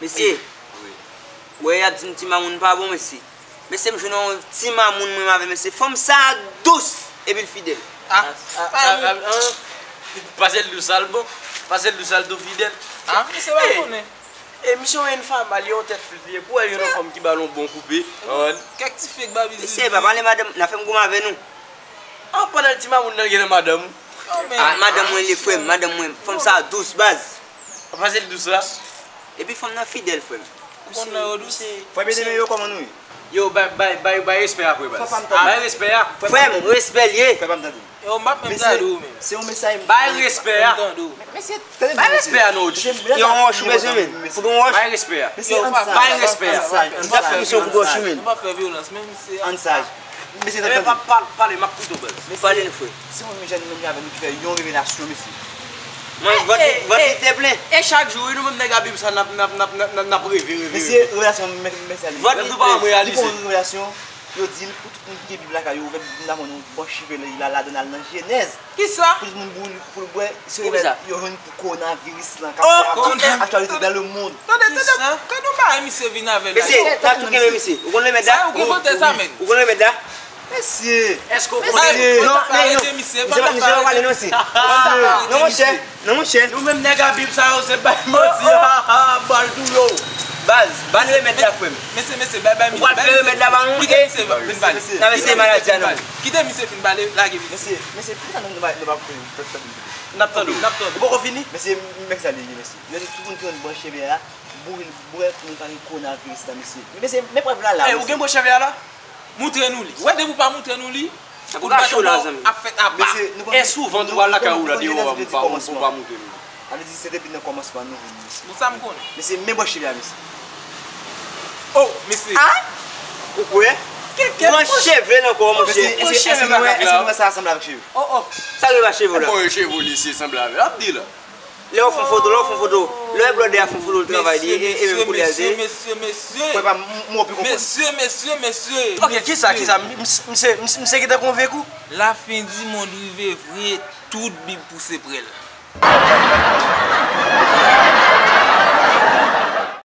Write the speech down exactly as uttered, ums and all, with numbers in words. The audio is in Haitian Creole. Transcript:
Mesye, wè y ap di m ti mamoun pa bon, mesye. Mesye, m jwenn yon ti mamoun mwen avè mesye. Fanm sa a dous epi l fidèl. Ah, ah, ah, ah, pase l dous sa l bon. Pase l dous sa l tou fidèl. Ah, misye pa konnen. E misye yon enfama, li yon tèt flit li ye. Pou wè yon fanm ki ba l yon bon koupe. Kèk ti fake babizi. Mesye, pa pale madanm, n a fè m goumen avè nou. Ah, pandan l ti mamoun nan gen nan madanm ou. Ah, madanm mwen li frè m, madanm mwen. Fanm sa a dous, baz. Pase l dous la. Epi fanm nan fidèl, frè m. Ou konn nan yo dous. Frè Benjamin, yo kòman nou ye? Yo, bay, bay, bay, bay respè a, frè baz. Bay respè a. Frè m, respè l ye. Frè pa m tande. Yo, m ap menm tande ou menm. Se yon mesaj. Bay respè a. Bay respè a, non. Yon wòch ou bezwen, men. Fouke yon wòch. Bay respè a. Bay respè a. M t ap fè misye yon kout wòch, men. Nou pa fè vyolans, men misye. Ann saj. Mesye, tande. Pa, pa, pale, m ap koute w, baz. Pale, frè. Se yon jèn nonm avè nou ki fè yon revelasyon, mesye. Mwen, vant li te plen. E chak jou, wi, nou menm nèg Abib sa, n ap, n ap, n ap, n ap, n ap reve, reve, reve. Mesye, revelasyon, mesye, mesye. Vant li te plen. Li fè yon revelasyon, yo di l pou tout moun ki gen Bib lakay yo, ouvè Bib nan men nou, bò cheve li la, ladan l al nan Jenèz. Kisa? Pou tout moun boule, pou l bwè, se yo jwenn pou kowonaviris lan k ap fè aktyalite dans le monde. Tande, tande, tande yon bagay misye vin avè la. Mesye, n ap tou kenbe misye. Ou konn remèd la? Sa yo gen vòtè sa, men. Ou konn remèd la? Mesye. Èske w konn? Mesye, non, non, non. Misye pa, misye pa pale, non, mesye. Non, monchè. Non, monchè. Nou menm nèg a Bib sa yo, se bay manti. Ha, ha, ha, bal tou yo. Baz, ban remèd la, frè m. Mesye, mesye, bay, bay misye. Ou pral fè remèd la ba nou? Kite misye vin pale. N ap eseye maladi a, non. Kite misye fin pale, lage misye. Mesye, mesye, poukisa nou, nou pa, nou pa fè, fè, fè? N ap tande w, n ap tande w. Ou poko fini? Mesye, mesye, sa li ye, mesye. Yo di tout moun ki konn bwè cheve a, boure l, bwè pou nou pa gen kowonaviris la, mesye. Mesye, men prèv la, la, mesye. Ou gen bwè cheve a la? Moutre nou li. Ou wè depi w pa moutre nou li, ou pa cho la, zanmi. Ap fèt apa. E souvan tou al lakay ou la deyò, ou pa, ou pa moutre nou li. Sa vle di se depi nan kòmansman nou vin isit. Bon, sa m konnen. Mesye, men bwè cheve a, mesye. Oh, mesye. Ah? Ou kwè? Pran cheve nan kò w, monchè. Mesye, èske, èske nou wè, èske nou wè sa sanble avèk cheve? Oh, oh. Sa rive a cheve w la? Bon, cheve w li se sanble avè l ap di la. Lè w fè yon foto, lè w fè yon foto, lè blòdè a fè yon foto l travay li, e, e menm koulè l te ye. Mesye, mesye, mesye. Frè pa m, m, m wè w pi konprann. Mesye, mesye, mesye. Ok, kisa, kisa? M, m, m se, m, m se ki te konvenk ou? Lafen di mond rive vre, tout Bib pouse prè l.